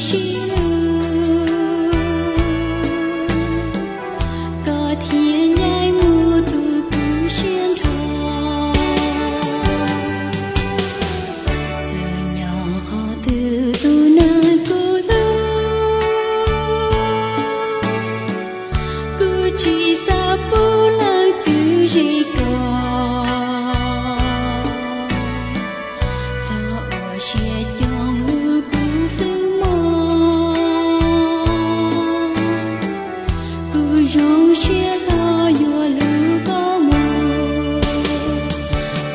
sib hlub, koj thiaj ncaim mus tu kuv siab nrho. Txawm nyob qhov twg tus neeg kuv hlub, kuv tsis xav pub leej twg ze koj. Txhob ua siab coob hlub kuv xwb mog. Kuv zoo siab hlo yuav hlub koj mus,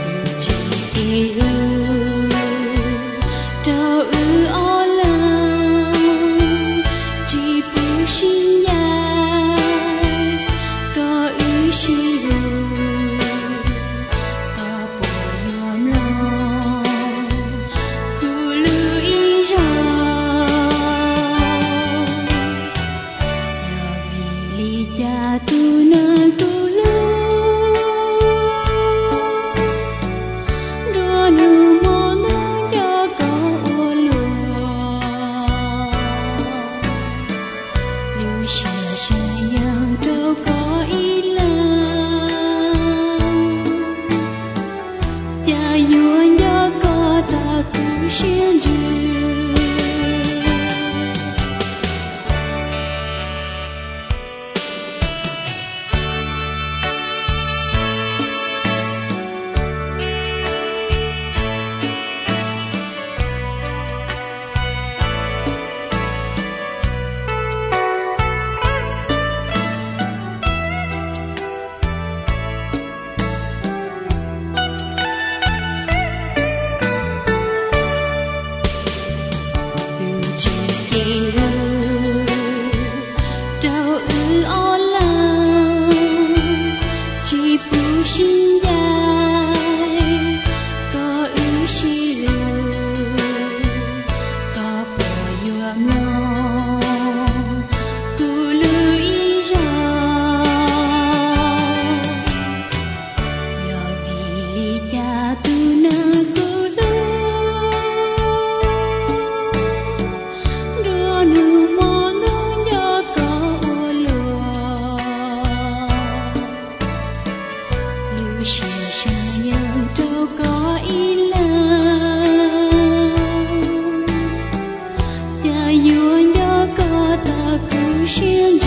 kuv tsis kev hlub rau wb ob leeg, tsis pub sib ncaim kom wb sib hlub. Koj puas yuav mloog kuv lub ib zaug? Yog vim li cas tus neeg kuv hlub, nruab hnub hmo ntuj nco koj ua luaj, lub siab sab yeej rau koj ib leeg, cas yuav nco koj tag kuv siab ntsws. Kuv tsis kev hlub rau wb ob leeg, tsis pub sib ncaim kom wb sib hlub. Koj puas yuav mloog kuv lub ib zaug? Yog vim li cas tus neeg kuv hlub, nruab hnub hmo ntuj nco koj ua luaj, lub siab sab yeej rau koj ib leeg, cas yuav nco koj tag kuv siab